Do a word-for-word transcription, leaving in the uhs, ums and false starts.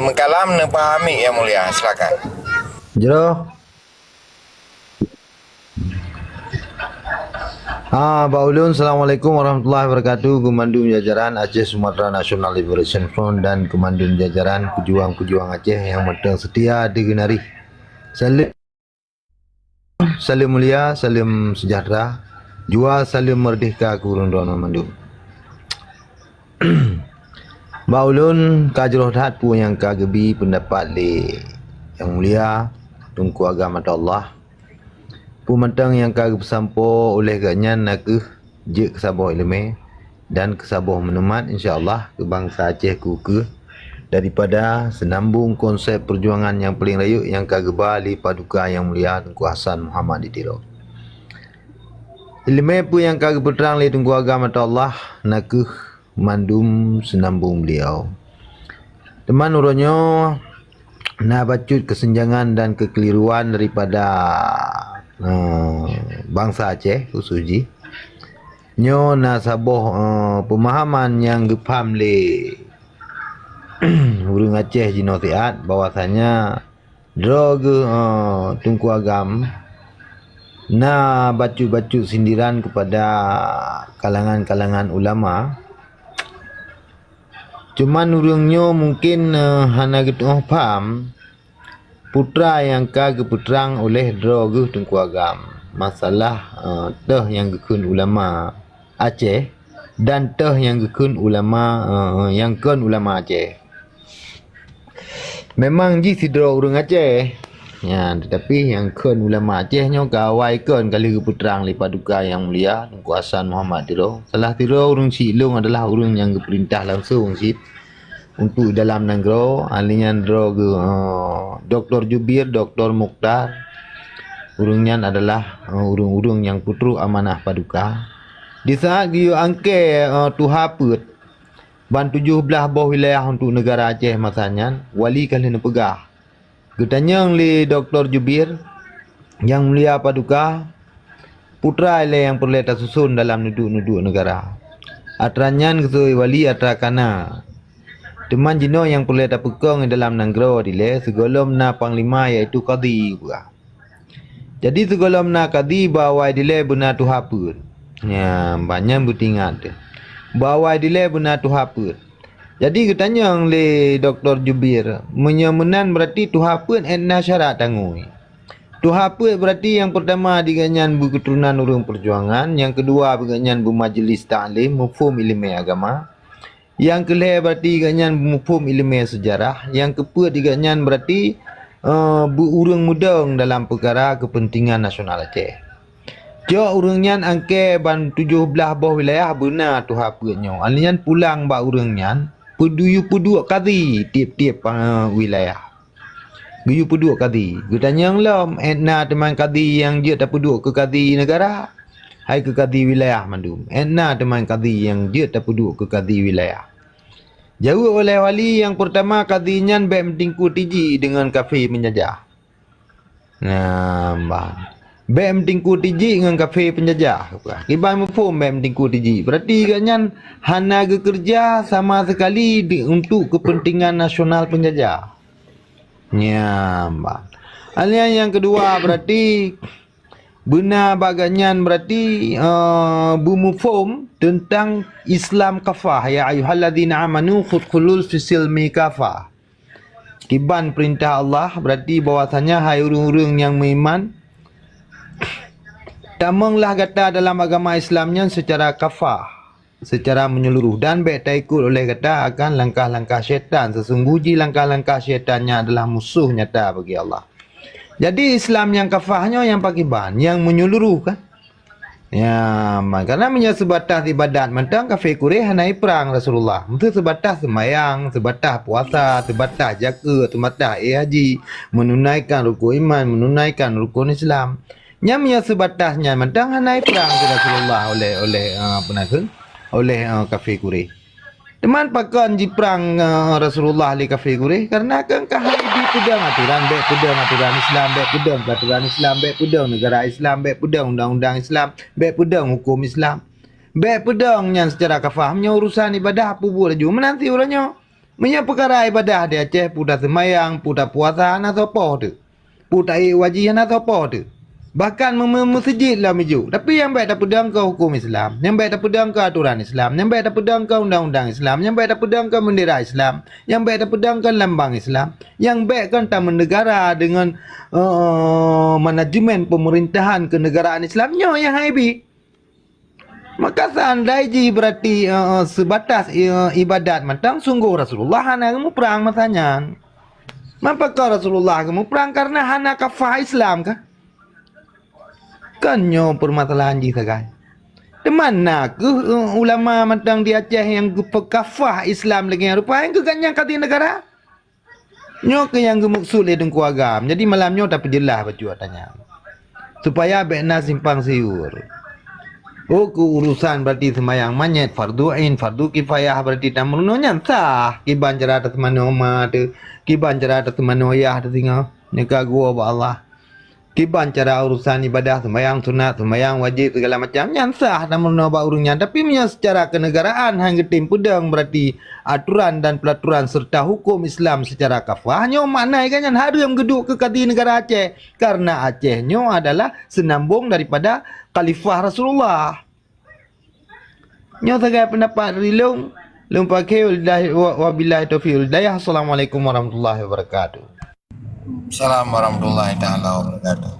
Meukalam neupahami, Yang Mulia. Silakan. Jroh. Ah, bak ulôn, Assalamualaikum warahmatullahi wabarakatuh. Keumandum jajaran Aceh Sumatra National Liberation Front dan keumandum jajaran peujuang-peujuang Aceh nyang mantong seutia di geunari. Saleuem, saleuem mulia, saleuem sejahtera, jua saleuem meurdehka keu ureuëng droeneuh mandum. Bak ulôn ka jroh that peue nyang ka geubi peundapat lé Yang Mulia Teungku Agam Attaullah. Peue mantong nyang ka geupeusampoe uléh gobnyan na kheueh jeuet keu saboh iéleumé dan keu saboh meuneumat, insya Allah, keu bansa Aceh keu keuh daripada seunambong konsep peujuangan nyang paleng rayeuk nyang ka geuba lé Paduka Yang Mulia Teungku Hasan Muhammad di Tiro. Iéleumé peue nyang ka geupeutrang lé Teungku Agam Attaullah na kheueh mandum seunambong beliau. Teuma uroe nyoe na bacut keuseunjangan dan keukeliruan daripada, eh, bansa Aceh khusos jih. Nyoe na saboh, eh, peumahaman nyang geupham lé ureuëng Aceh jinoe siat bahwasanya droe geuh, eh, Teungku Agam na bacut-bacut sindiran keupada kalangan-kalangan ulama. Cuman ureuëng nyoe mungken, eh, hana geutuoh pham putra nyang ka geupeutrang uléh droe geuh Teungku Agam. Masalah, eh, teuh nyang geukheun ulama Aceh dan teuh nyang geukheun ulama, eh, nyang kon ulama Aceh. Memang jih sidroe ureuëng Aceh, nyan, teutapi nyang kheun ulama Aceh nyoe ka awai kheun ka lheueh geupeutrang lé Paduka Yang Mulia Teungku Hasan Muhammad Tiro. Salah sidroe ureuëng Silueng adalah ureuëng nyang geupeurintah langsong cit untuk dalam nanggroe, ahli nyan droe geuh, eh, Doktor Jubir, Doktor Mukhtar. Ureuëng nyan adalah, eh, ureuëng-ureuëng nyang peutrok amanah Paduka. Di saat geuyue angkée, eh, tuha peuet, ban tujoh blaih boh wilayah untuk neugara Aceh masa nyan, wali ka lheueh neupeugah. Geutanyong lé Doktor Jubir, Yang Mulia Paduka, putra ilée nyang peureulée tasuson dalam neuduek-neuduek neugara. Atra nyan geuseuôt wali atra kana. Teuma jinoe nyang peureulée tapeukong dalam nanggroe dilée sigohlom na panglima, yaitu kadi, geupeugah. Jadi sigohlom na kadi bak awai dilée beuna tuha peuet. Nyan, banyan beutingat teuh. Bak awai dilée beuna tuha peuet. Jadi geutanyong lé Doktor Jubir, meunyoe meunan berarti tuha peuet ék na syarat tangui. Tuha peuet berarti nyang peurtama di gobnyan beukeuturonan ureuëng peujuangan, nyang keudua di gobnyan beumajeulis taklim, muphom iéleumé agama. Nyang keu lhée berarti gobnyan muphom iéleumé seujarah, nyang keu peuet di gobnyan berarti, eh, beu ureuëng meudong dalam peukara keupeuntengan nasional Aceh. Cok ureuëng nyan angkée ban tujoh blaih boh wilayah beuna tuha peuet nyoe. Ahli nyan pulang bak ureuëng nyan, peuduyue peuduek kadi tieb-tieb, eh, wilayah. Geuyue peuduek kadi. Geutanyong lom, ék na teuma kadi nyang jeuet tapeuduek keu kadi neugara? Hai keu kadi wilayah mandum, ék na teuma kadi nyang jeuet tapeuduek keu kadi wilayah? Jaweueb oleh wali, nyang peurtama kadi nyan bék meutingku tiji deungon kafé peunjajah. Nah, ban. Bék meutingku tiji ngon kafé peunjajah. Kiban muphom bék meutingku tiji. Berarti gobnyan hana geukeureuja sama sekali di, untuk keupeuntengan nasional peunjajah. Nyan, ban. Ahli nyan nyang keudua, berarti beuna bak gobnyan berarti, eh, beumuphom teuntang Islam kafah, "Ya ayyuhalladzina amanu khudkhulu fis silmi kafah." Kiban peurintah Allah, berarti bahwasanya hai ureuëng-ureuëng nyang meuiman, tamonglah gata dalam agama Islam nyan seucara kafah. Seucara meunyeuluruh, dan bék taikot oleh gata akan langkah-langkah syaitan. Seusunggoh jih langkah-langkah syaitan nyan adalah musoh nyata bagi Allah. Jadi Islam nyang kafah nyoe nyang pakiban, nyang meunyeuluruh kan? Ya, ma-, karena meunyoe seubatas ibadat mantong kafé Quraisy hana iprang Rasulullah. Meuseu seubatas seumayang, seubatas puasa, seubatas jakeuet, seubatas éh haji, meununaikan rukon iman, meununaikan rukon Islam. Nyan meunyoe seubatas nyan mantong hana iprang keu Rasulullah oleh, oleh, eh, peue na kheun, oleh, eh, kafé Quraisy. Teuma pakon jiprang, eh, Rasulullah lé kafé Quraisy? Karena keu ka hai jipeudong aturan, bék peudong aturan Islam, bék peudong peraturan Islam, bék peudong negara Islam, bék peudong undang-undang Islam, bék peudong huköm Islam. Bék peudong nyan seucara kafah. Meunyoe urusan ibadah, peubuet laju. Meunan sit uroe nyoe. Meunyoe peukara ibadah di Aceh, peue taseumayang, peue tapuasa, hana soe po teuh. Peue taék wajéb, hana soe po teuh. Bahkan meu-, meu-, meuseujid lam iju. Tapi nyang bèk tapeudong keu huköm Islam, nyang bèk tapeudong keu atoran Islam, nyang bèk tapeudong keu undang-undang Islam, nyang bèk tapeudong keu beundera Islam, nyang bèk tapeudong keu lambang Islam, nyang bèk kon tameuneugara deungon, eh, manajemen peumeurintahan keuneugaraan Islam, nyoe nyang hana bi. Maka seandai jih berarti, eh, eh, seubatas, eh, ibadat mantong, sunggoh Rasulullah hana geumuprang masa nyan. Mapa keu Rasulullah geumuprang? Karena hana kafah Islam kah? Kan nyoe permasalahan jih sagai. Teuma na kheueh, eh, ulama mantong di Aceh nyang geupeukafah Islam lagèe nyan rupa, nyang geuganjang kadi neugara? Nyoe keuh nyang geumeukeusut lé Teungku Agam. Jadi malam nyoe tapeujeulaih bacut ata nyan, supaya bèk na simpang siur. Oh, keu urusan berarti seumayang manyèt, fardu ain, fardu kifayah, berarti tameurunoe nyan sah. Kiban cara taseumanoe ma teuh, kiban cara taseumanoe yah teuh singoh, nyang ka geuwoe bak Allah. Kiban cara urusan ibadah, seumayang sunat, seumayang wajéb, segala macam, nyan sah tameurunoe bak ureueng nyan. Tapi meunyoe secara kenegaraan han geutem peudong, berarti aturan dan peraturan serta huköm Islam secara kafah, nyoe makna jih nyan hareuem geuduek keu kadi neugara Aceh, karena Aceh nyoe adalah seunambong daripada khalifah Rasulullah. Nyoe sagai peundapat dari lôn. Lôn paké, wabillahi, wa-, wabillahi taufiq wal hidayah. Assalamualaikum warahmatullahi wabarakatuh. Assalamualaikum warahmatullahi taala wabarakatuh.